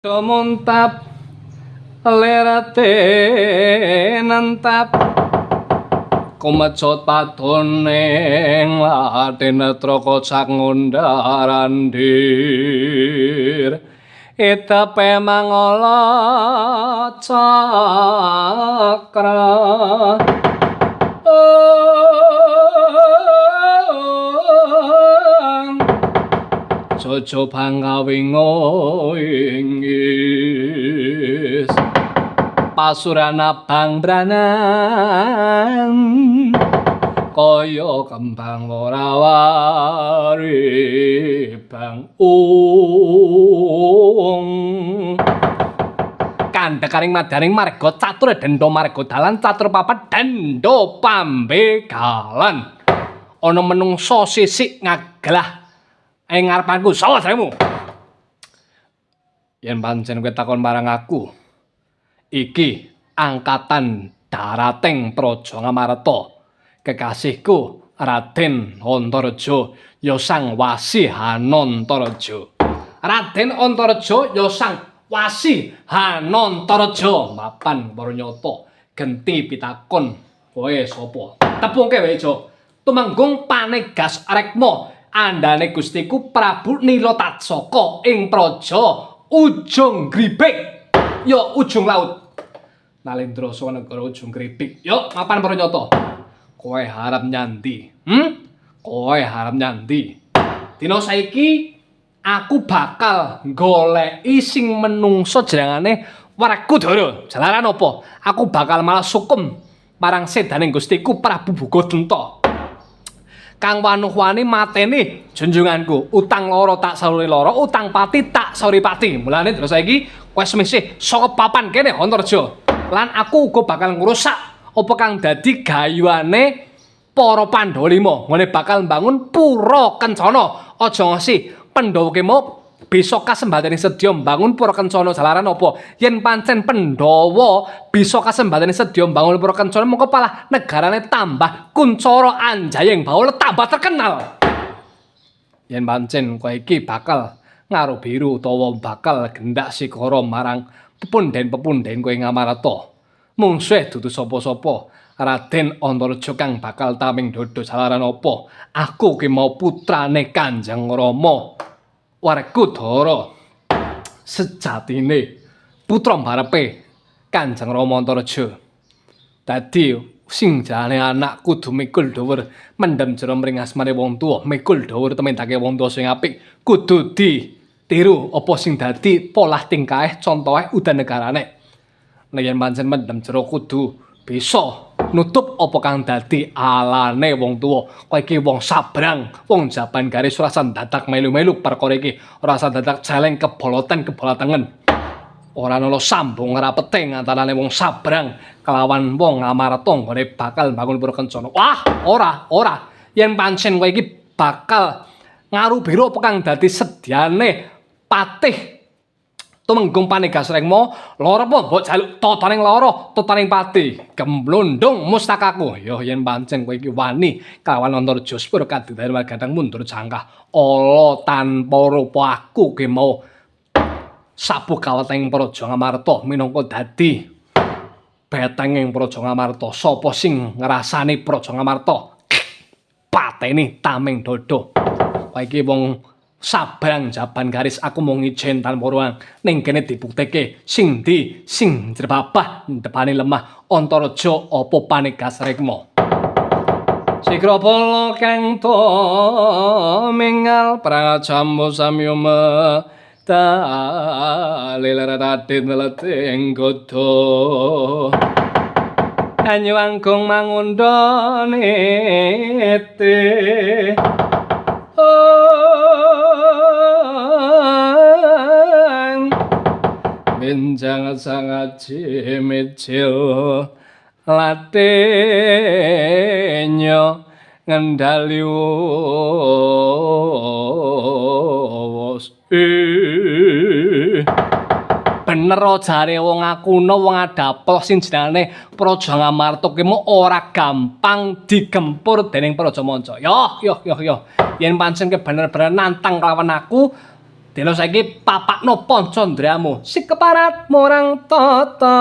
Muntap lerate nentap kumecut padoning laden netra kocak ngundar-andir itepe mangala cakra. Jojo bangkawingo inggis pasuran abang branan kaya kembang ora wari bang ung kandhekaring madaring marga catur denda marga dalan catur papat denda pambegalan ana menungsa sisik ngagelah ing ngarepanku sapa jaremu. Yen pancen kowe takon marang aku, iki angkatan darateng Praja Ngamarta, kekasihku Raden Antareja ya Sang Wasi Hanantareja. Raden Antareja ya Sang Wasi Hanantareja. Mapan para nyata genti pitakon kowe sapa? Tepungke wae Jo. Tumenggung Panegas Rekma andane Gustiku Prabu Nila Tatsaka ing praja Ujung Gribik. Ya ujung laut. Nalendra saka negara Ujung Gribik. Yo mapan para nyata. Kowe harap nyandi. Kowe harap nyandi. Dina saiki aku bakal goleki sing menungso jenengane Werkudara. Jalaran apa? Aku bakal malah sukum marang sedaning Gustiku Prabu Bugodenta. Kang wanuh-wani mateni junjunganku, utang loro tak sauri loro, utang pati tak sauri pati. Mulane terus saiki kowe semisih saka papan kene Antareja. Lan aku uga bakal ngrusak apa kang dadi gayuane para Pandhawa lima. Ngene bakal mbangun pura kencana. Aja ngasi Pandhawa ki mau bisa kasembatane sedya mbangun pura kencana jalaran apa? Yen pancen Pandhawa bisa kasembatane sedya mbangun pura kencana mengko palah negarane tambah kuncara anjayeng bawana tambah terkenal. Yen pancen kowe iki bakal ngaruh biru utawa bakal gendak sikara marang pepunden-pepunden kowe Ngamarta. Mungsuhe dudu sapa-sapa, Raden Antareja kang bakal taming dodo jalaran apa? Aku ki mau putrane Kanjeng Rama Werkudara sejatine putra mbarepe Kanjeng Rama Antareja. Dadi sing jane anak kudu mikul dhuwur mendem jero mring asmane wong tuwa, mikul dhuwur tumindake wong tuwa sing apik, kudu ditiru apa sing dadi polah tingkahe contohe udan negarane. Nek yen pancen mendem jero kudu bisa nutup apa kang dadi alane wong tuwa. Kowe iki wong sabrang, wong jaban garis ora usah dadak melu-melu perkara iki, ora usah dadak celeng keboloten kebolatengen. Ora ana sambung rapete antarane wong sabrang kelawan wong Ngamarta nggone bakal mbangun pura kencana. Wah, ora, ora. Yen pancen kowe iki bakal ngaru biru apa kang dadi sedyane patih Tumenggung Panegas Rekma, lara apa mbok jaluk tataning lara, tataning pati, gemblondong mustakaku. Yo yen pancen kowe iki wani kalawan Antareja sepura kadudan gadang mundur jangkah. Ala tanpa rupa aku ki mau sabuh kaweteng Praja Ngamarta minangka dadi betenging Praja Ngamarta. Sapa sing ngrasani Praja Ngamarta? Pateni tameng dodo. Kowe iki wong sabrang jaban garis, aku mung ijen tanpa ruang ning kene dibukteke sing ndi sing jrebabah ndepane lemah Antareja apa Panegas Rekma. Sikra pala kang tumingal prajamu samyuma talil radin leting godho anyu angkung mangunda niti. Benjang sangaji micil latenyo ngendali wos. Bener jare wong akuno wong adapel sing jenenge Praja Ngamarta ki mau ora gampang digempur dening Praja Manca. Yo yo yo yo. Yen pancen ke bener-bener nantang kelawan aku, Dene saiki papakno pancandriyamu. Si keparat murang tata.